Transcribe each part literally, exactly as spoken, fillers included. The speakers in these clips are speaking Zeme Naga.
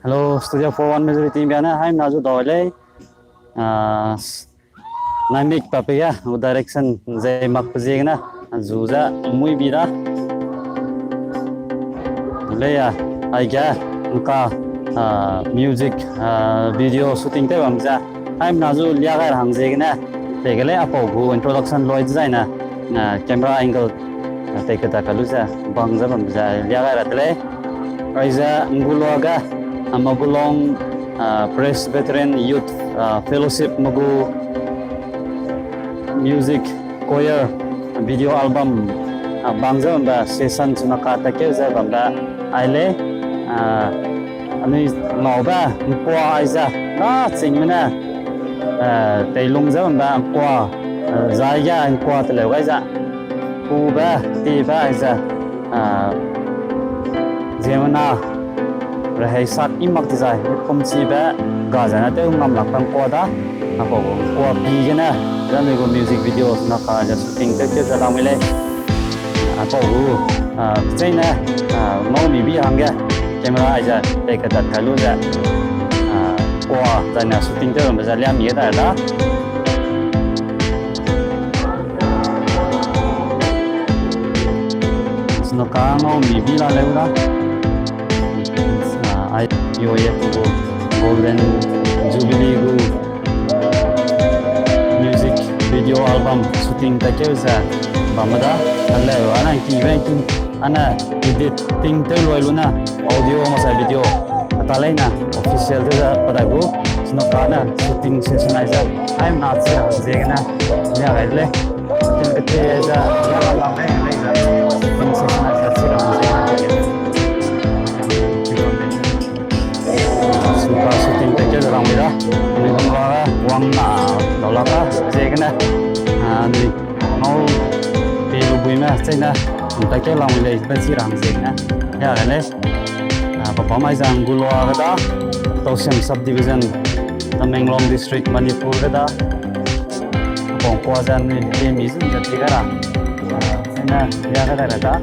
Hello, Studio four one Majority India ne, haimna zu dau lei. Ah, s-, naimik pa pe ge, gu direction ze mak pe ziegene, zu ze mui bi da. Lei ya, aige, ngka, ah, music, ah, video shooting tew bam ze. Haimna zu lia gai ra hang ziegene, tei ge lei apau gu introduction loi dezaine, ah, camera angle, ah, tei keda ka lu ze, bang ze bam ze, lia gai ra de lei. Aize, ngulua ge, ah, Magulong, ah, Presbyterian Youth, ah, Fellowship magu music choir video album, ah, bang ze bambe session chuna ka takeu ze bambe ai lei, ah, anui ngaube ngkua aize, na chingme ne, eh, teilung ze bambe ngkua, eh, zai ge ngkua teleu gai ze, pube, tibe aize, ah, ziemmena rehei sak i mak dizai, pumchibe ga zai na tew ngam lak pe ngkua da, apau gu ngkua pi gene, zai anui gu music video na ka ze shooting tew tew ze lamui lei. Apau gu, ah, kecheîne, ah, ngau mi bi hangge, camera aize, tei kedat kai lu ze, ah, kua, zaine shooting tew bambe ze liami ge dai da. Suna ka ngau mi bi la leu da. Ah, ai, yo ye gu Golden Jubilee gu music video album shooting takeu ze bam da, aleu, ana kibe tu, ana editing tew loi lu na, audio masa video, ata lei na, official tew ze pa da gu, suna ka na shooting session aize, ai na chi ziegene, lia gai lei, shooting kete ze, lia la lam lei, lei ze, shooting session aize, chi lam ziegene. Suka shooting takeu ze lamui da. Anui gum la ga wang na dau la ka ziegene. Ah, anui ngau pe lu buime cheîne. Takeu lamui lei be chi ram ziegene. Ya le lei. Ah, papa mai zang gulua ga da. Tousem Subdivision, Tamenglong District, Manipur ga da. Pong kua zan anui pe mi zun ze ti ga ra. Cheîne ya ga da ra da.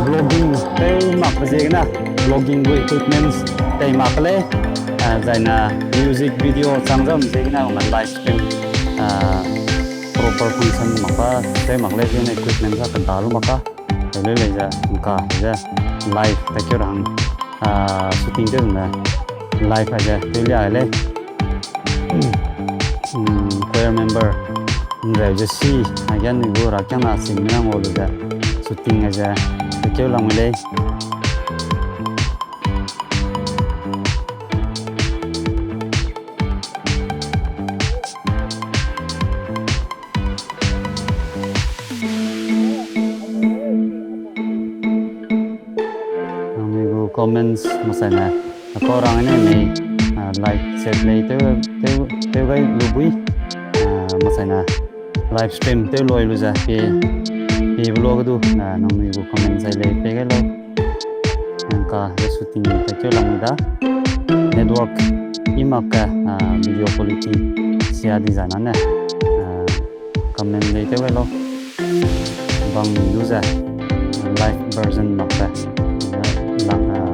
Vlogging tei mak pe ziegene, vlogging gu equipments tei mak lei, ah, zaine music video chang zam ziegene, gu live stream, ah, proper function mak ba, tei mak lei ziegene equipments a keda lu mak ka, tei lei lei ze, ngka, ze, live takeu ra hang, ah, shooting tew ne, live aize, tei lia lei. Hmm, choir member nreu ze si, aige anui gu rakiangna sing mina ngau lu ze, shooting aize, takeu lamui lei. Nangnui gu comments masaine, akau rang ne mei, ah, like, share lei tew, tew, tew gai lu bui, ah, masaine, live stream tew loi lu ze, pe, pe be lua ge du, ah, nangnui gu comments ai lei pei gai lau. Ngka ze shooting takeu lamui da. Network i mak ke, ah, video quality sia di zai na ne, ah, comment lei tew gai lau. Bang mi lu ze live version mak ze, ah, lang, ah,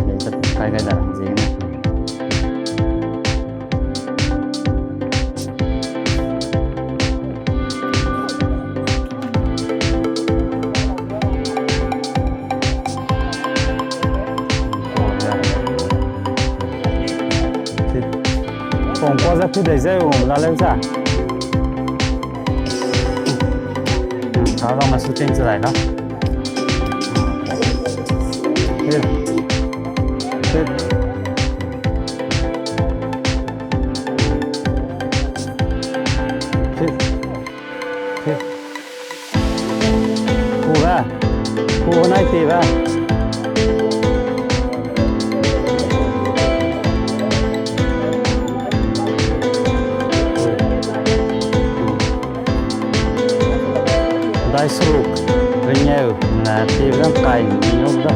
lei ze kai gai da ziegene. Pong kua ze pui dei ze u la leu za. Ka ga ma shooting ze lai da. Hit. Hit. Hit. Hit. Ku ga. Ku nai ti ga. Dai seruk, ringeu, na ti ga kai ni lok da.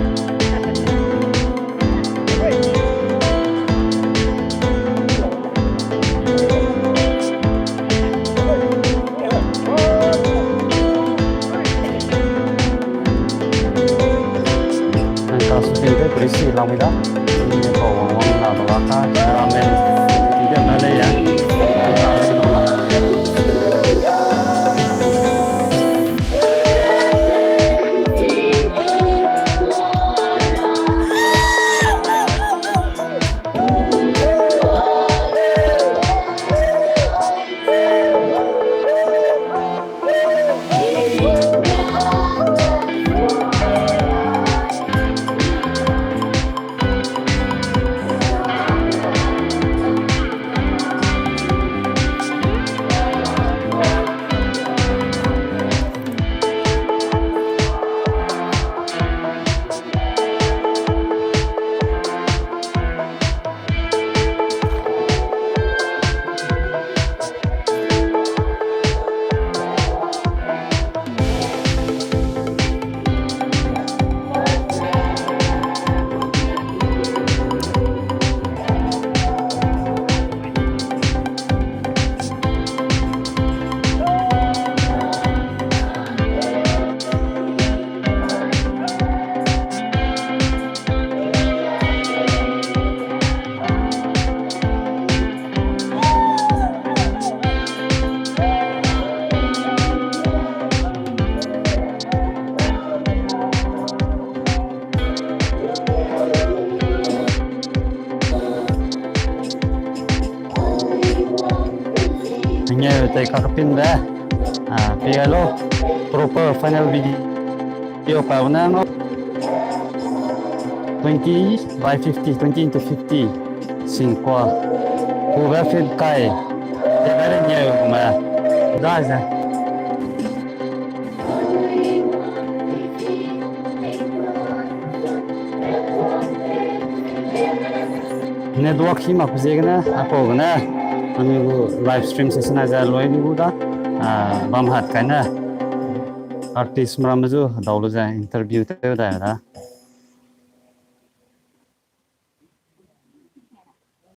Ngeu tei kakepinbe. Ah, pi gai lo. Proper final video pa ne ngo. Twenty by fifty, twenty into fifty. Singkua. Kube feet kai. Te gai re ngeu me. Dai ze. Network hi mak ziegene, apau gene, anui gu live stream session aize lui ni gu da, ah, bam hat kaine. Artist meramme zu hedau lu ze interview tew dai da.